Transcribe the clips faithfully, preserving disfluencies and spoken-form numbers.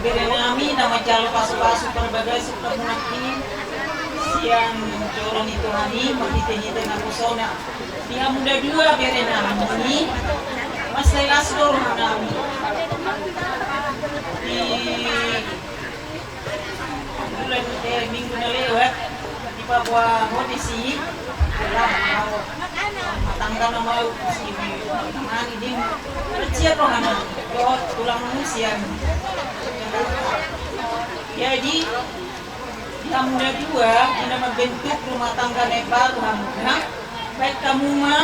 Bere nami na manjalo pasu-pasu parbagason hamu nangkin sian joro ni Tuhan i marhite-hite naposona. Di hamu na dua bere nami, mansai las do roha nami. Di bulan, eh, minggu na lewat, dipaboa ho disi, tulang, rumah tangga na mau, si, nangkin di, kecil roha nami, dohot tulang sian. Jadi, di hamu na dua, di na mambentuk rumah tangga na baru hamuna, baen hamu ma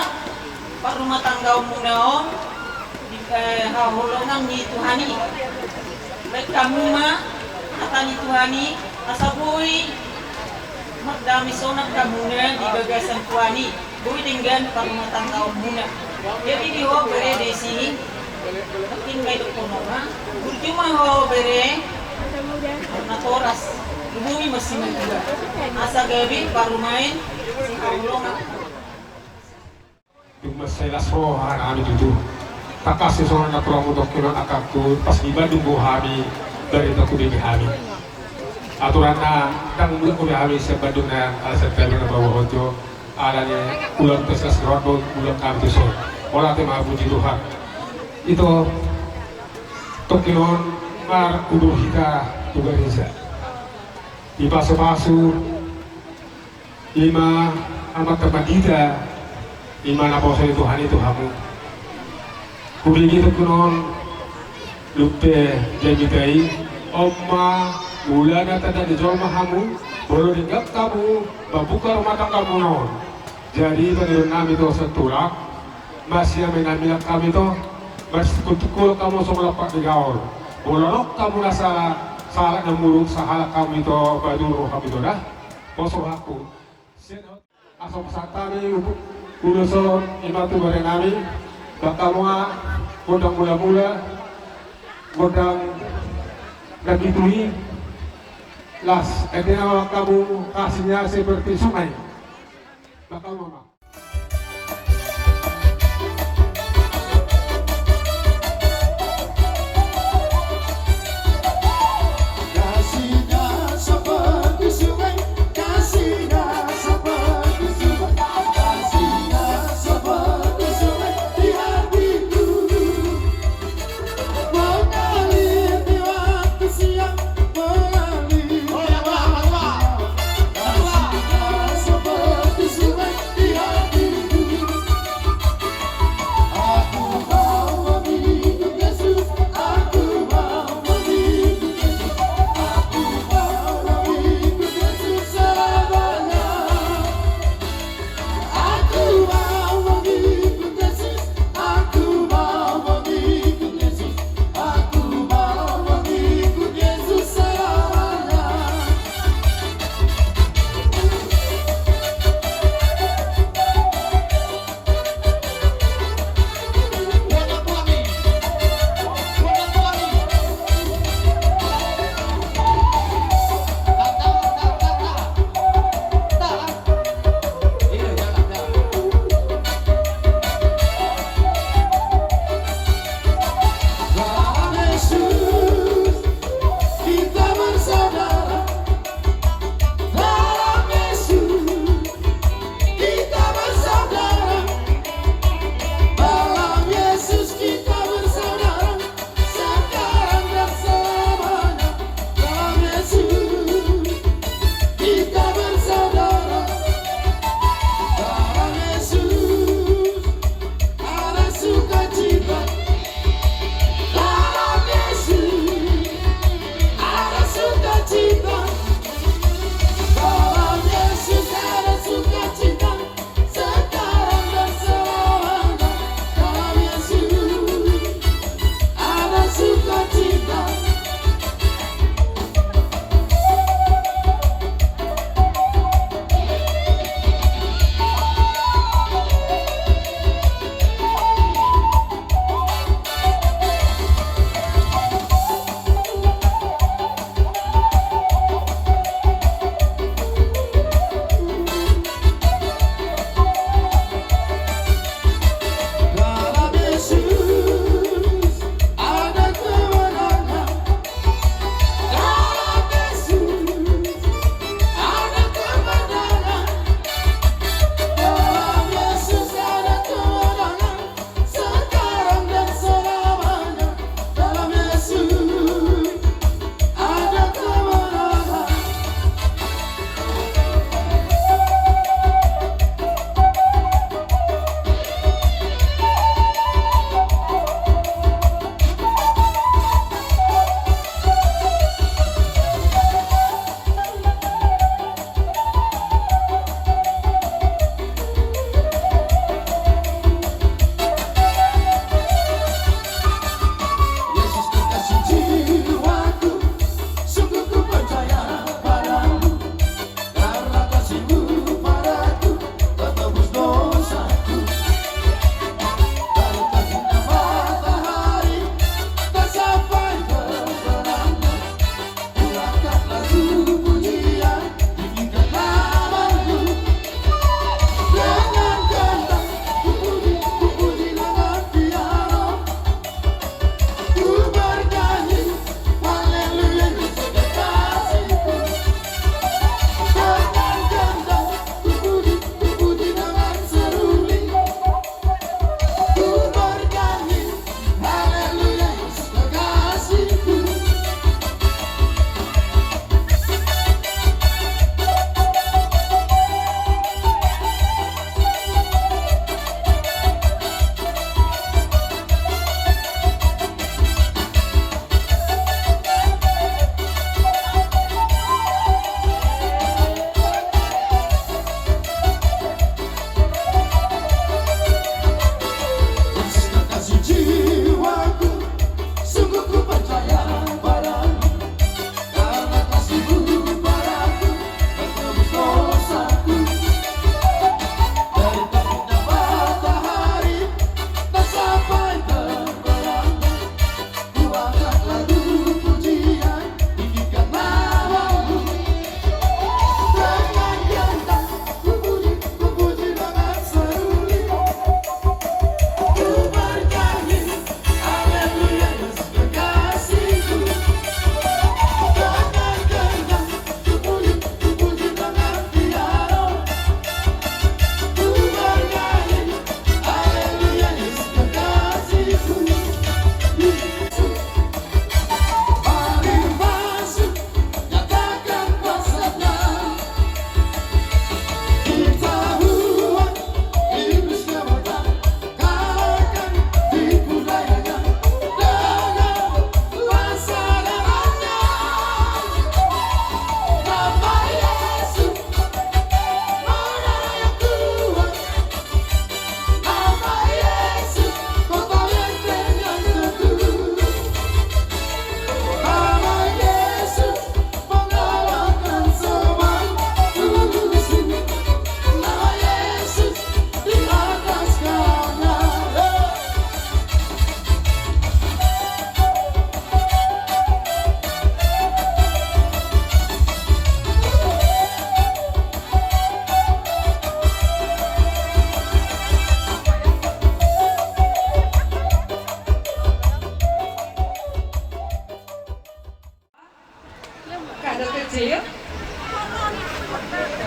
parrumatanggaonmuna on di, eh, haholongan ni Tuhan i. Baen hamu ma hata ni Tuhan i, asa boi mardame sonang hamuna di bagasan Tuhan i. Boi denggan parrumatanggaonmuna. Jadi di ho bere disi, nangkin ma i dohonon, ha? Burju ma ho bere, natoras, hubungi ma si Madura. Asa gabe parumaen sihaholongan. Dung mansai las roha nami tutu. Tangkas songon na tulang mudok kinon akangku, pas di Bandung do hami, barita hudenggan hami. Aturanna ndang mulak hami sian Bandung nang, alasan tabi na bawa hojo. Alani ulang tes las roha do mulak hami tu son. Ola te ma puji Tuhan. Ito, tongkin on marudur hita tu gareja. Dipasu-pasu, ima amanta mandita, ima naposo ni Tuhan i tu hamu. Hubege tongkin on, Lumpe Jamita i, on ma, mulana tanda ni jolma hamu, molo denggan hamu, mambuka rumah tanggamuna on. Jadi, pangidoan nami tu son tulang, masiame nami nang hami to, masitungkol-tungkol hamu songon lampak ni gaol. Molo adong hamu na sala, sala na muruk, sahalak hami to, badur hami to da. Pos rohangku. Asa pasahat hami ulos on, ima tu bere nami, baen hamu ma gondang mula-mula, gondang na pitu i, las, ende na ma hamu kasihnya seperti sungai. Baen hamu ma. Kita bersaudara, dalam Yesus kita bersaudara, sekarang dan selamanya. Dalam Yesus kita bersaudara, dalam Yesus ada sukacita, dalam Yesus.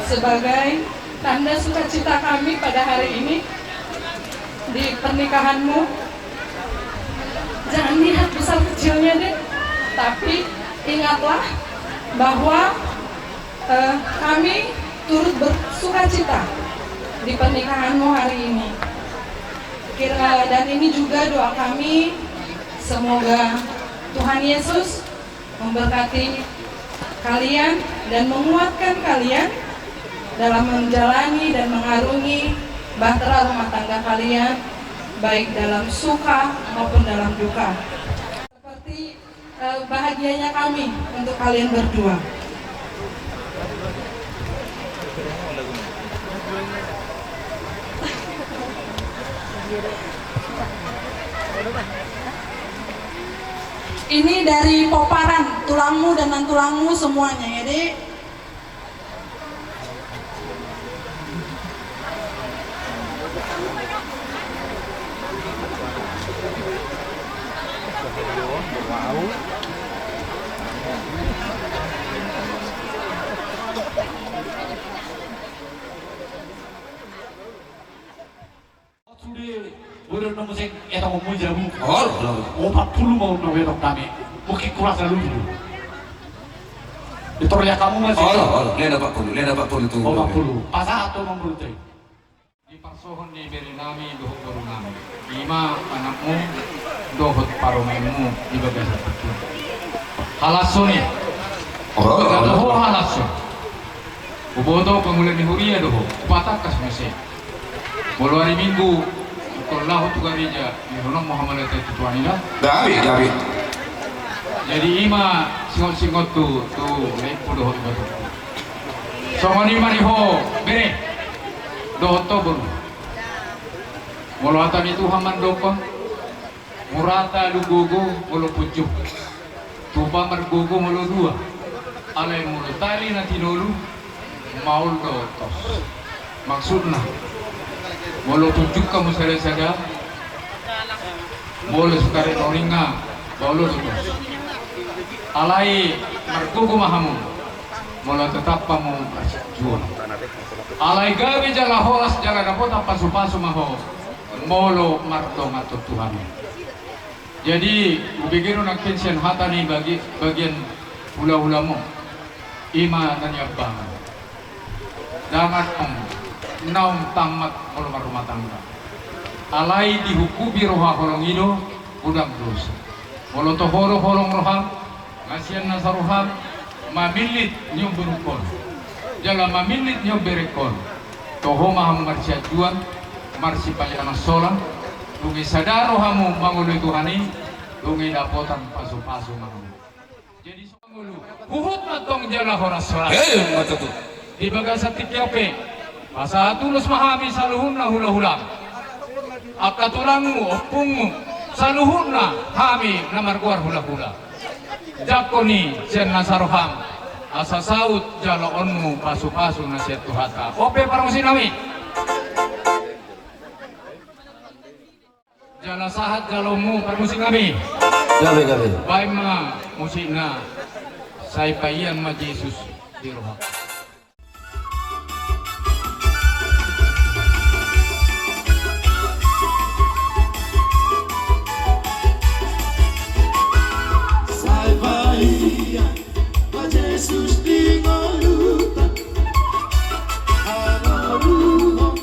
Sebagai tanda sukacita kami pada hari ini di pernikahanmu. Jangan lihat besar kecilnya deh, tapi ingatlah bahwa, eh, kami turut bersukacita di pernikahanmu hari ini. Kira, dan ini juga doa kami, semoga Tuhan Yesus memberkati kalian dan menguatkan kalian dalam menjalani dan mengarungi bahtera rumah tangga kalian, baik dalam suka maupun dalam duka. Seperti, eh, bahagianya kami untuk kalian berdua. Ini dari pomparan tulangmu dan nantulangmu semuanya, ya, Dek. Sude, boru na muse, etong mu jabu. Olo, olo. Opat pulu ma on na etong nami. Mungkin kurang selalu dulu. Itu ya kamu masih. Olo, olo. Lena opat pulu, lena opat pulu tu. Opat pulu. Pasahat tu mambultai. Di parsohon ni bere nami dohot boru nami. Ima anakmu dohot parumaenmu di bagasan partua. Halashon i. Olo, olo. Dohot halashon. Huboto pangula ni huria dohot. Hupatangkas muse. Molo ari Minggu, ingkon laho tu gareja, dihononmu hamauliateon tu Tuhan i da. Gabe, gabe. Jadi ima singot-singot tu, tu leingku dohot ibotongku. Songon i ma di ho, bere. Dohot ho boru. Molo hata ni Tuhan mandokkon. Murata alu gogo molo punjung. Tupa margogo molo dua. Alai molo tali na tinolu, maol do tos. Maksudna, molo punjung hamu sada-sada, molo sukari noringa, maol do tos. Alai margogo ma hamu, molo tetap hamu marsianjuan. Alai gabe jala horas jala dapotan pasu-pasu ma ho, molo mardongan tu Tuhan i. Jadi, hubege do nangkin sian hata ni bagi-, bagian hula-hulamu, ima na niambangan. Ndang adong naung tamat molo marrumah tangga. Alai dihukupi roha holong i do, godang dosa. Molo toho do holong roham, na sian nasa roham, mamillit nion borungkon, jala mamillit nion berengkon. Toho ma hamu marsianjuan, marsipaianan sola, dung i sada rohamu mangoloi Tuhan i, dung i dapotan pasu-pasu ma hamu. Jadi so mangolu, huhut ma tong jala horas-horas. Eh, mata tu. Di bagasan tingki on pe, pasahat ulos ma hami saluhutna hula-hula. Angka tulangmu, ompungmu, saluhutna hami na margoar hula-hula. Jangkon i sian nasa roham, asa saut jaloonmu pasu-pasu na sian Tuhanta. On pe parmusik nami. Jala sahat jaloonmu parmusik nami. Gabe, gabe. Baen ma musikna, sai paian ma Jesus di roham. Sai paian ma Jesus di ngolunta. Angoluhon.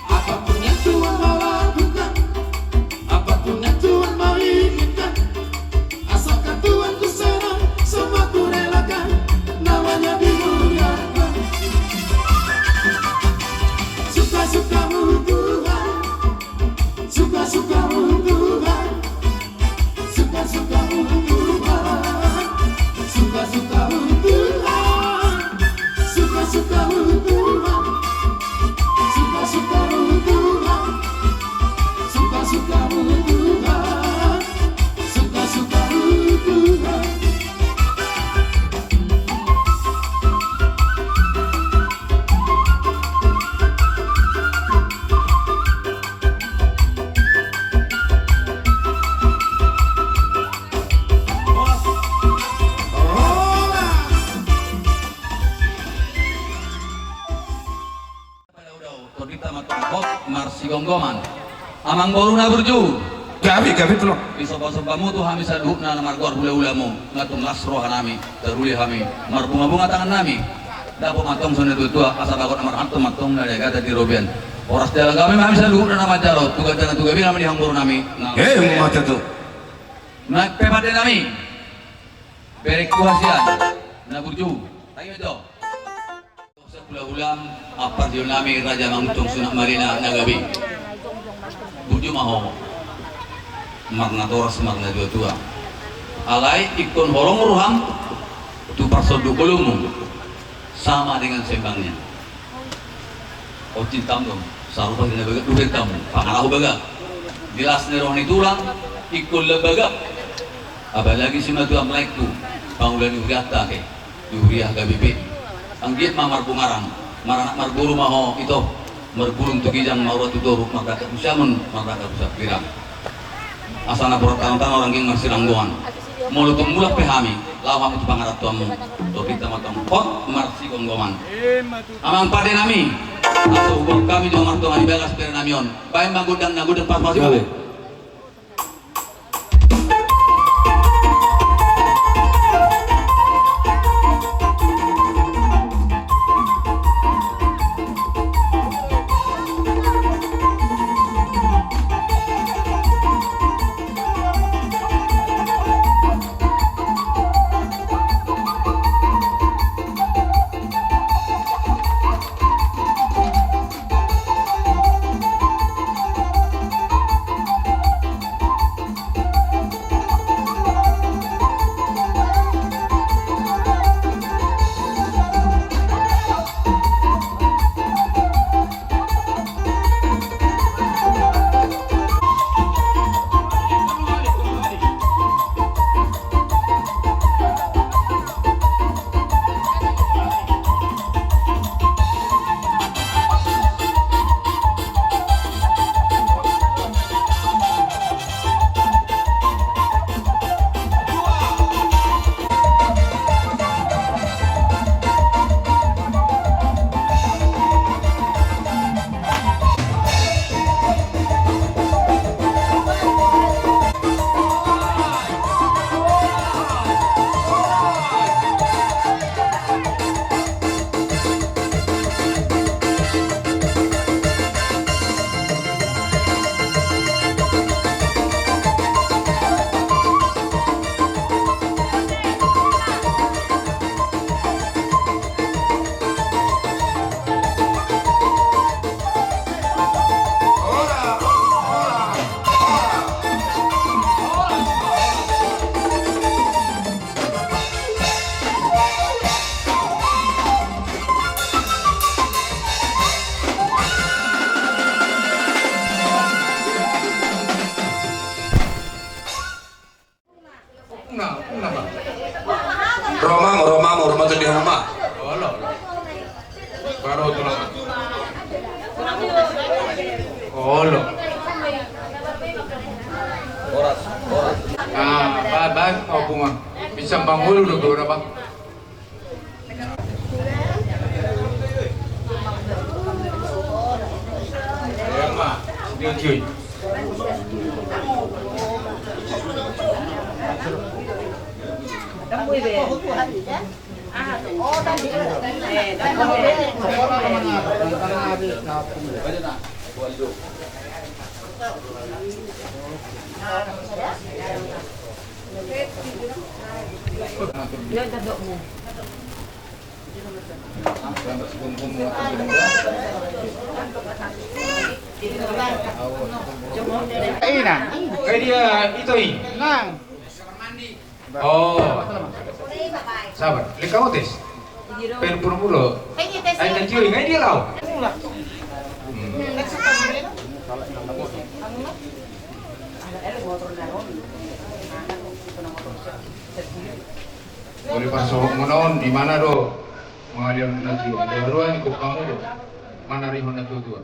Apa pun yang Tuhan mau lakukan, apa pun yang Tuhan mau inginkan, asalkan Tuhan ku senang, semua ku relakan, namanya dimuliakan. Suka-sukamu Tuhan, suka-sukamu Tuhan. Suka-sukamu Tuhan, suka-sukamu Tuhan, suka-sukamu Tuhan, suka-sukamu Tuhan, suka-sukamu Tuhan, suka-sukamu Tuhan. Tondinta ma tongkot marsigomgoman. Amang boru na burju. Gabe, gabe, Tulang. Disomba-sombamu tu hami saluhutna na margoar hula-hulamu, nga tung las rohanami, taruli hami, marbunga-bunga tangannami. Dapot ma antong sian natua-tua, asa bagot na marhalto ma antong na di agatan di robean. Horas jala gabe ma hami saluhutna na manjalo, tu gandana tu gabena ma di amang boru nami. Nga, eh, mata tu. Nang pe pande nami. Berengku hasian na burju. Tagi ma jo. Hula-hulam, amang parjolo nami Raja Mangunsong Sunak Marina na gabe. Burju ma ho. Marnatoras, marnatua-tua. Alai ingkon holong roham tu parsonduk ngolungmu. Sama dengan sembangnya. Oncit tam dong, sarupa si na bagak dohot tam, pangan ahu bagak. Di las ni roha ni tulang, ingkon lam bagak. Apalagi simatua laengku, pangula ni hurianta ke. Di huria H K B P. Anggiat ma marbungaran, maranak marboru ma ho ito, marbulung tu ginjang, marua tu toru, mardangka tu siamun, mardangka tu sangkirang. Asa na borat tano-tano rangging marsiranggoan. Molo tung mulak pe hami, laho hamu tu pangarantoanmu. Tondinta ma tongkot marsigomgoman. Amang pande nami, asa huboan hami jo martonga ni bagas bere nami on. Baen ma gondang na godang, pas-pas i. Olo. Ah, ba, ba, oh, bunga. Bisa bangun dulu, Bang. Ina. Kai dia ito i. Nang. Oh. Sabar. Leka otes. Pen purmulo. Ai na jui ngai dia lau. Hmm. Boleh pasohot muna on, di mana do mangalian na jui. Di haruan ikut kamu do. Mana rihon na jui.